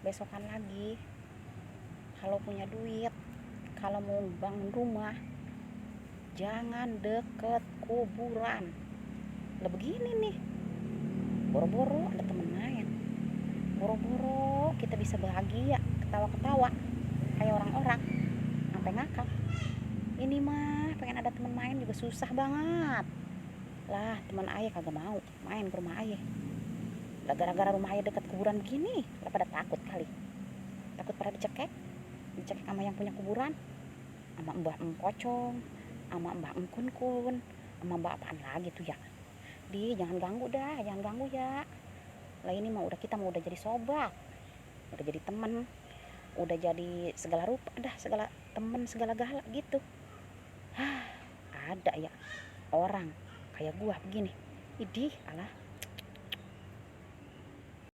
besokan lagi kalau punya duit, kalau mau bangun rumah jangan deket kuburan. Lah begini nih, boro-boro ada temen main, boro-boro kita bisa bahagia ketawa-ketawa kayak orang-orang sampai ngakak. Ini mah pengen ada temen main juga susah banget. Lah teman ayah kagak mau main ke rumah ayah. Lah gara-gara rumah ayah dekat kuburan begini, lah pada takut kali. Takut pada dicekek sama yang punya kuburan, sama Mbah Em Pocong, sama Mbah Em Kun Kun, sama Mbah apaan lagi tuh ya. Di jangan ganggu dah, jangan ganggu ya. Lah ini mah udah kita mau udah jadi sobat, udah jadi temen, udah jadi segala rupa dah, segala temen segala galak gitu. Hah, ada ya orang kayak gua begini. Idih, alah